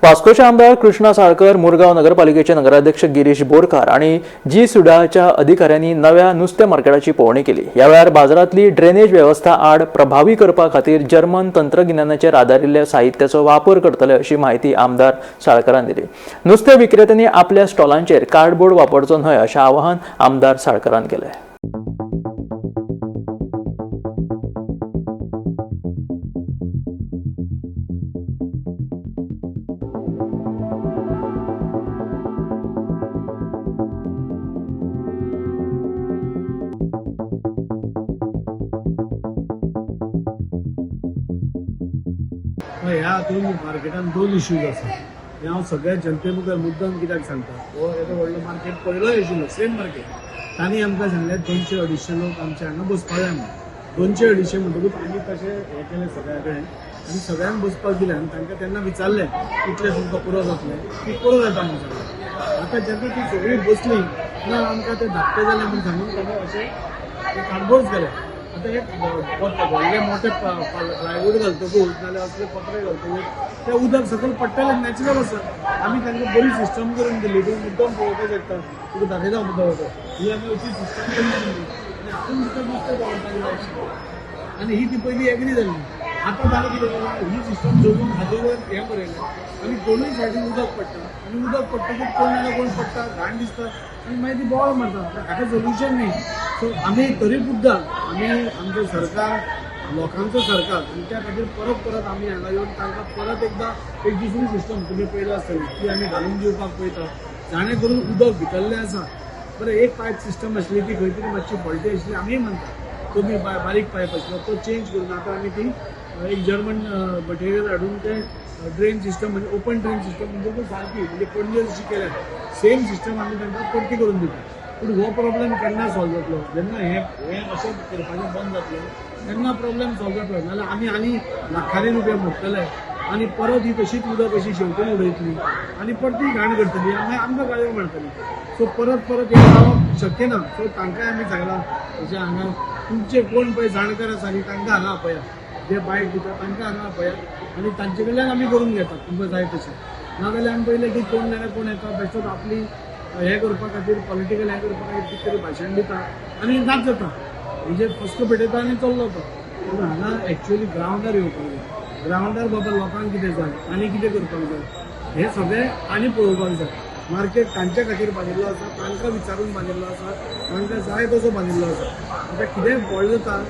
वास्कोचे आमदार कृष्णा साळकर, मुरगांव नगरपालिकेचे नगराध्यक्ष गिरीश बोरकार आणि जी सुडाच्या अधिकाऱ्यांनी नव्या नुस्तें मार्केटाची पळोवणी केली. ह्या वेळार बाजारांतली ड्रेनेज व्यवस्था आड प्रभावी करपा खातीर जर्मन तंत्रगिन्यानाचेर आदारिल्ल्या साहित्याचो वापर करतले अशी म्हायती आमदार साळकरान दिली. नुस्तें विक्रेत्यांनी आपल्या स्टॉलांचेर कार्डबोर्ड वापरचो न्हय अशें आवाहन आमदार साळकरान केलें. ह्या हातून मार्केटान दोन इश्यूज आसा. हे हांव सगळ्या जनते मुखार मुद्दम कित्याक सांगता, हो येदो व्हडलो मार्केट पयलोय आशिल्लो सेम मार्केट. तांणी आमकां सांगलें 200-250 लोक आमच्या हांगा बसपा जाय म्हणून. 200-250 म्हणटकूच आमी तशें हें केलें सगळ्या कडेन आनी सगळ्यांक बसपाक दिलें. आनी तांकां तेन्ना विचारलें कितले तुमकां पुरो जातलें, ती पुरो जाता म्हणून सांगलें. आतां जेन्ना ती सगळीं बसलीं ना आमकां तें धाकटें जालें म्हूण सांगून तांणी अशें कार्डबोर्ड्स घाले. आतां एक व्हडले मोठे प्लायवूड घालतकूच नाल्यार असले पत्रे घालतकूच तें उदक सकयल पडटलें, नॅचरल आसा. आमी तांकां बरी सिस्टम करून दिली. तुमी मुद्दम पळोवपाक शकता, तुका दाखयता मुद्दम. ही आमी अशी सिस्टम करून दिली आनी हातून भितर नुस्तें दवरपाक जाय आशिल्लें आनी ही ती पयली एग्री जाल्ली. आतां जालें कितें जालें, ही सिस्टम सोडून हाजे वयर हें बरयलें आनी दोनूय सायडीन उदक पडटा आनी उदक पडटकूच कोण ना कोण पडटा, घाण दिसता आनी मागीर ती बोवाळ मारता. हाका सोल्युशन न्ही. सो आमी तरी सुद्दां आमी आमचें सरकार लोकांचो सरकार आनी त्या खातीर परत परत आमी हांगा येवन तांकां परत एकदां एक दुसरी सिस्टम तुमी पळयला आसतली ती आमी घालून दिवपाक पळयता, जाणें करून उदक भितरलें आसा. बरें, एक पायप सिस्टम आशिल्ली ती खंय तरी मातशी फॉल्टी आशिल्ली आमीय मानता. तो बी बारीक पायप आशिल्लो तो चेंज करून आतां आमी ती एक जर्मन मटेरियल हाडून ते ड्रेन सिस्टम म्हणजे ओपन ड्रेन सिस्टम म्हणजे ती सारकी म्हणजे पणजे जशी केल्या सेम सिस्टम आमी तांकां परती करून दिता. पूण हो प्रॉब्लेम केन्ना सॉल्व जातलो? जेन्ना हें हें अशें करपाचें बंद जातलें तेन्ना प्रॉब्लेम सॉल्व जातलो. नाल्यार आमी आनी लाखांनी रुपया मोडटले आनी परत ही तशीच उदक अशी शेंवटून उडयतली आनी परती घाण करतली आनी मागीर आमकां गाळयो मारतली. सो परत परत हें जावप शक्य ना. सो तांकांय आमी सांगलां तशें हांगा तुमचे कोण पळय जाणकार आसा न्ही तांकां हांगा आपया, जे बायट दिता तांकां हांगा आपया आनी तांचे कडल्यान आमी करून घेता तुमकां जाय तशें. नाजाल्यार आमी पळयलें की कोण जाल्यार कोण येता बेश्टोच आपली हें करपा खातीर, पॉलिटिकल हें करपा खातीर कितें तरी भाशण दिता आनी नाच जाता, म्हणजे फस्को पेटयता आनी चल्लो तो. पूण हांगा एक्चुअली ग्रावंडार येवपाक जाय. ग्रावंडार बाबा लोकांक कितें जाय आनी कितें करपाक जाय हें सगळें आनी पळोवपाक जाय. मार्केट तांच्या खातीर बांदिल्लो आसा, तांकां विचारून बांदिल्लो आसा, तांकां जाय तसो बांदिल्लो आसा. आतां कितेंय फॉल्ट जाता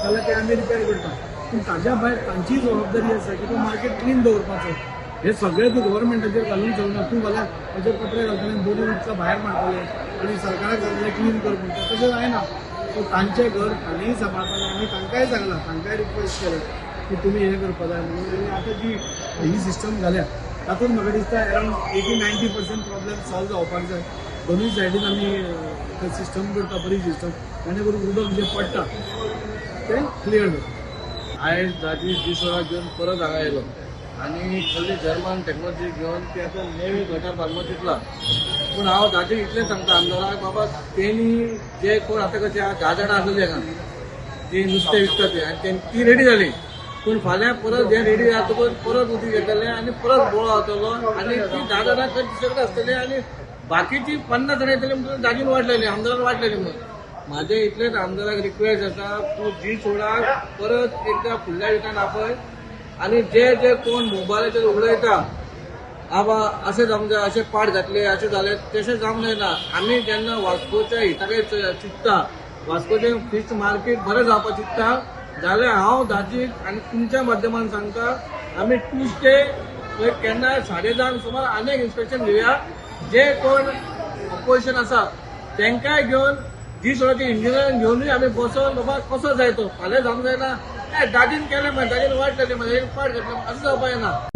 जाल्यार तें आमी रिपेर करता, पूण ताज्या भायर तांची जबाबदारी आसा की तो मार्केट क्लीन दवरपाचो. हे सगळें तूं गव्हर्मेंटाचेर घालून चलना. तूं घाल्यार ताचेर कपडे घालतले, दोनूय उदकां भायर मारतले आनी सरकाराक सांगतले क्लीन कर म्हणटा, तशें जायना. सो तांचें घर तांणीय सांबाळपाक जाय. आमी तांकांय सांगलां, तांकांय रिक्वेस्ट केलें की तुमी हें करपाक जाय म्हणून. आनी आतां जी ही सिस्टम घाल्या तातूंत म्हाका दिसता अरावंड 80-90% प्रॉब्लेम सॉल्व जावपाक जाय. दोनूय सायडीन आमी सिस्टम करता, बरी सिस्टम, जाणें करून उदक जें पडटा तें क्लियर जाता. आयज दाजी जी सोळा घेवन परत हांगा येयलो आनी सगळी जर्मन टॅक्नॉलॉजी घेवन ते आतां नेवी गटार बांदपाक चिंतला. पूण हांव दाजी इतलें सांगता आमदाराक, बाबा तेणी जे कोण आतां कशें आहा 10 जाणां आसलेली हांगा ती नुस्तें विकता ती आनी ती रेडी जाली, पूण फाल्यां परत जे रेडी जातकूच परत उदीक येतलें आनी परत बोळो जातलो आनी ती 10 जाणां खंय दुसरे आसतली आनी बाकीची 50 जाणां येतली म्हणटकच दाजीन वाडलेली, आमदारान वाडलेली. म्हणून म्हाजें इतलेंच आमदाराक रिक्वेस्ट आसा, तूं जी सोळा परत एकदां फुडल्या विकान आपय आनी जे जे कोण मोबायलाचेर उलयता आबा अशें जावंक जाय, अशें पाट घातले, अशें जालें, तशें जावंक जायना. आमी जेन्ना वास्कोच्या हिता कडेन चिंत्ता, वास्कोचें फीश मार्केट बरें जावपाक चिंत्ता जाल्यार हांव दाजीक आनी तुमच्या माध्यमान सांगता, आमी ट्युजडे केन्ना 10:30 सुमार आनी एक इन्स्पेक्शन घेवया. जे कोण ऑपोजिशन आसा तांकांय घेवन जी सोळाचे इंजिनियरींग घेवनूय आमी बसोन बाबा कसो जाय तो फाल्यां जावंक जायना. दाजीन केलें मागीर दाजीन वाट घातली, मागीर पाट घातली, अशें जावपाक जायना.